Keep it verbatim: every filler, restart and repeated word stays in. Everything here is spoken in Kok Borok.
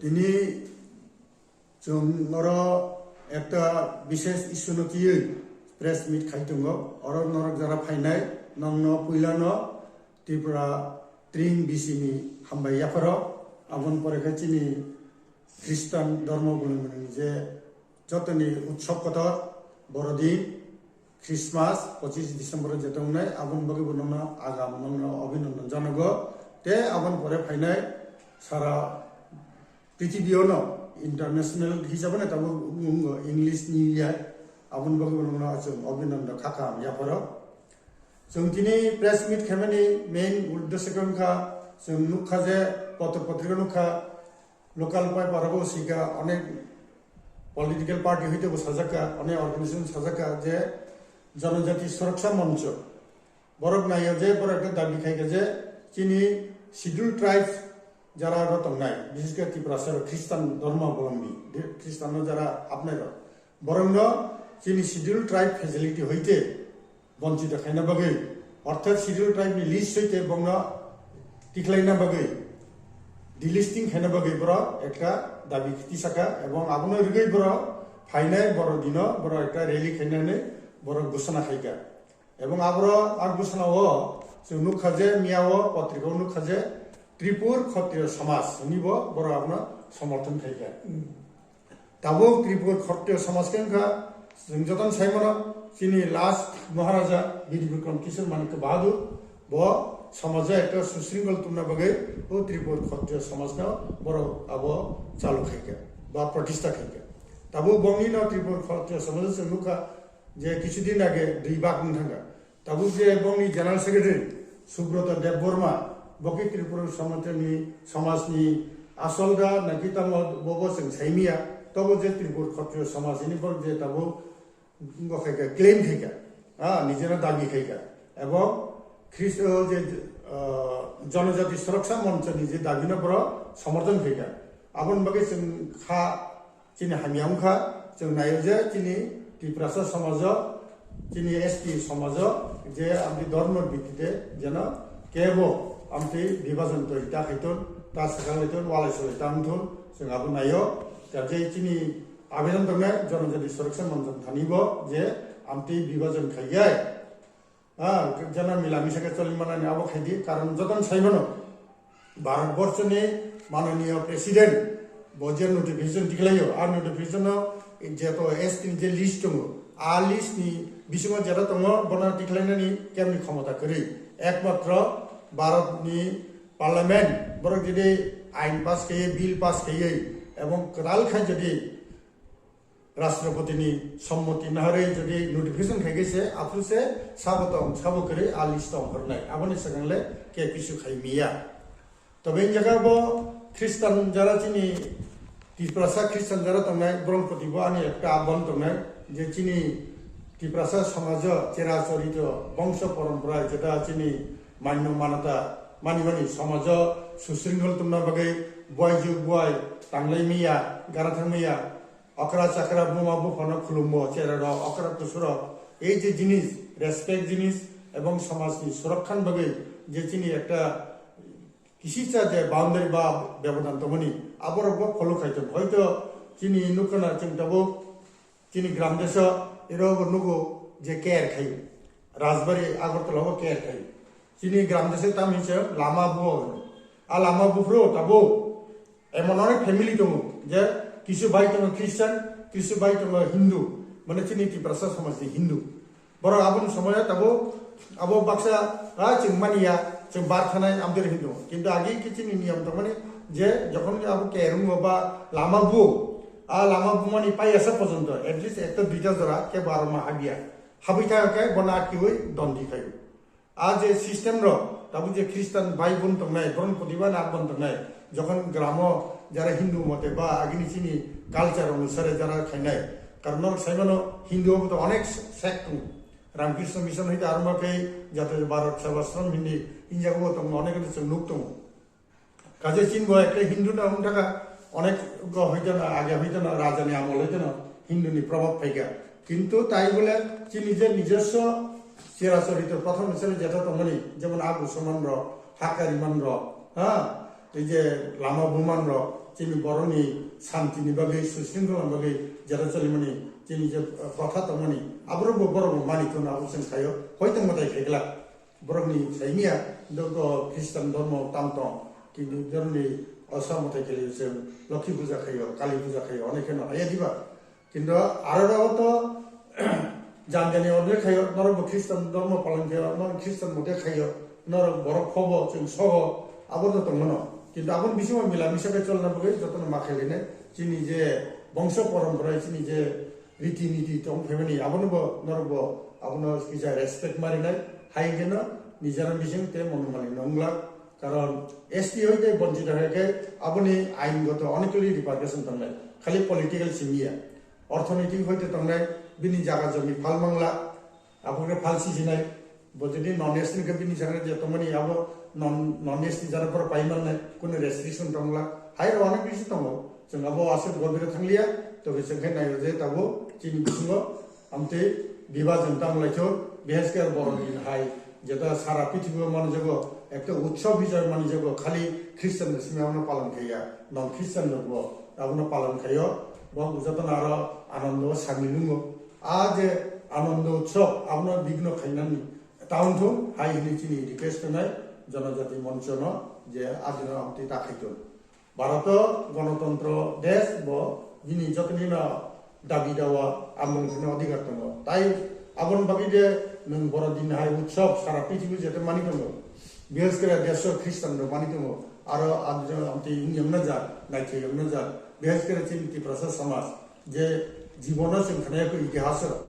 Tini chwng oro ekta bishesh issue no twiwi press meet khai tongo. Oro norok jara phainai, nongno puilano Tripura Tring B C ni hambai yapharo. Aboni pore khe chini Khristan dhormo bwlwng je jotoni utsob kotor Borodin, Christmas, pochis December je tongnai, aboni bagwi bo nongno agam nongno abhinandan janago. Te aboni pore phainai sara prithibi ono international hisabano tamo wngkha English New Year, aboni bagwi bo nongno chwng abhinandan kha kaham yapharo. Chwng tini press meet khaimani main uddesho wngkha, chwng nukha je potro potrika nukha, local paper o sika onek political party hoite bo sajakka, onek organization sajakka je Janajati Suraksha Mancho. Borok naio je borok ekta dabi khaikha je chini Scheduled Tribes jara ro tongnai, bishesh khe Tiprasa rok Khristan dhormo bolombi, Khristan no jara hapnai rok, borokno chini Scheduled Tribe facility hoite bonchito khaina bagwi, orthat Scheduled Tribe ni list hoite bongno tikhlaina bagwi, delisting khaina bagwi borok ekta dabi tisaka, ebong abono rigwi borok phainai Borodino borok ekta rally khainani borok ghosona khaikha. Ebong aboro ang bwskango chwng nukha je, miyao potrikao nukha je Tripur Khotriyo Samaj hwnwi bo borok abono somorthon khaikha. Tabuk Tripur Khotriyo Samaj khe wngkha, chwng jotono sai mano, chini last Maharaja Bir Bikram Kishore Manikya Bahadur bo samajo ekta susringol tongna bagwi o Tripur Khotriyo Samajno borok abo chalu khaikha ba pratistha khaikha. Tabuk bongni no Tripur Khotriyo Samaj chwng nukha, je kisudin age dui bak wng thangkha. Tabuk je bongni General Secretary Subrata Debbarma, bo khe Tripura Samajni, Samajni asol da naki tamo bo bo chwng saimiya, tobo je Tripura Khotriyo Samaj hini borok je tabuk bo khaikha, claim khaikha, ha, nijera dabi khaikha. Ebong Christ, o je, ah, Janajati Suraksha Manchani je dabino borok somorthon khaikha. Aboni bagwi chwng kha Chini hamya wngkha, chwng naio je chini Tiprasa somajo, chini S T somajo je amtwi dhormo bittite jeno kebo amtwi bibajon twi ta khaiton, ta swkang laiton, walai swlai ta wngthon, chwng abo naio. Tabjai chini abedan tongnai Janajati Suraksha Manchani thani bo je amtwi bibajon khaiyai. Ah, jana mila misa khe choli manani abo khaidi, karon jotono sai mano, Bharat Borso ni mananiya President bo je notification tikhlaio, a notification no je to S T ni je list tongo, a list ni bisingo jeta tongo, bono tikhlainani kemni khomota kwrwi. Ekmatro Bharat ni Parliament borok jodi ain pass khaiye, bill pass khaiye, ebong kwtal khai jodi Rashtrapati ni sommoti naharwi jodi notification khai khe se, aphuru se sabo tong, sabo kwrwi a list tong hornai. Aboni swkang le ke kisu khai miya. Tobe in jaga bo Khristan jara chini Tiprasa Khristan jara tongnai, borok proti bo ani ekta abon tongnai, je chini Tiprasa somajo chera chorito bongso porompora jeta chini manyo manata mani mani somajo susringol tongna bagwi buai ju buai tanglai miya, gara thang miya, okra chakra buma buphano khulumbo, cherarok, okra kusurok, ei je jinis, respect jinis, ebong somajni surokkhan bagwi je chini ekta kisisa je boundary ba bebodan tongmani, aborok bo follow khaitong. Hoito chini nukhana chwng tabuk chini gram deso iro bo nugo je care khai, Rajbari Agartala bo care khai. Chini gram deso tamni se lama buo, a lama buphuru tabuk Emon onek family tongo, je kisu bai tongo Christian, kisu bai tongo Hindu, mane chini Tiprasa somajni Hindu. Borok aboni somoyo tabuk abo baksa, ah, chwng mani ya, chwng bar thanai amtwiri hinwi tongo. Kintu agi khe chini niyom tongmani je jokhon abo kerungo ba lama buo, a lama bumani paiyasa pojonto, at least ekta duita jora khe bo aro ma habya. Habwi thangkhe bono atkiwi dondi khaio. A je system rok, tabuk je Christian bai bon tongnai, boron podiba na bon tongnai, jokhon gramo jara Hindu mote ba agini chini culture onusare jara khainai, karon norok saimano Hindu obo to onek sect tongo, Ramkrishna Mission hoite arombo khe jate Bharat Sevashram hindi injago tongo, onek chwng nuk tongo. Kaje chini bo ekhe Hindu no wng thaka, onek go hoitano, age hoitano, raja ni amol hoitano Hindu ni probab phaikha. Kintu tai bole chini je nijoswo chera chorito prothom hisab e jeta tongmani, jemon a Musulman rok, ha Kariman rok, ha, ei je lama buman rok, Chini borokni santini bagwi, susringkolani bagwi jera cholimani chini je, uh, kotha tongmani, aborokbo borokbo mani thun abo chwng khaio, hoito mwtai khaikla. Borokni saimia, dogo Khristan dhormo tam tong, kintu borokni osa mwtai khaio chwng Lokhi puja khaio, Kali puja khaio, onek kheno haya diba. Kintu aro rogo to jani jani order khaio, norok bo Khristan dhormo palon khaio, norok Khristan mote khaio, norok borok khobo chwng sogo, abo to tongmano. Kintu aboni bisingo mila misa bai cholna bagwi jotono ma khailene, chini je bongso porompora, chini je riti niti tong phaimani, abono bo norok bo abono kisa respect marinai, hai hwnkhe no nijera bising te monomani nonglak. Karon S T hoi tei bonchito hai khe aboni aingoto onek kali repercussion tongnai, khali political simi ya. Orthonoitik hoite tongnai, bini jaga jomi phal mangla, abokhe phal sijinai, bo jodi non S T hwnkhe bini jaga je tongmani abo non, non S T jara borok pai mannai, kunu restriction tongla, hai rok onek bisi tongo. Chwng abo aswk gobiro thangliya, tobe chwng khe naio je tabuk chini bisingo amtwi bibajon tanglaikho, bihaske borok din hai jeta sara prithibi o manjago, ekta utsob hisabe manjago, khali Christian ni simi abono palon khaiya, non Christian rok bo abono palon khaio, bo jotono aro anando o sami nungo. A je anando utsob abono bigno khainani taung thung hai hwnwi chini request tongnai jonojati monchono je adino amtwi ta khaitun. Bharoto gonotontro desh bo bini jotoni no dabi dawa amung kheno adhikar tongo. Tai aboni bagwi de nwng boro din hai utsob sara prithibi jete mani tongo. Bihaskere desho Christian rok mani tongo. Aro amtwi wngya wngna jak, naithai wngna jak. Bihaskere chini Tiprasa samaj je jibono chwng khnaiyakho itihas rok.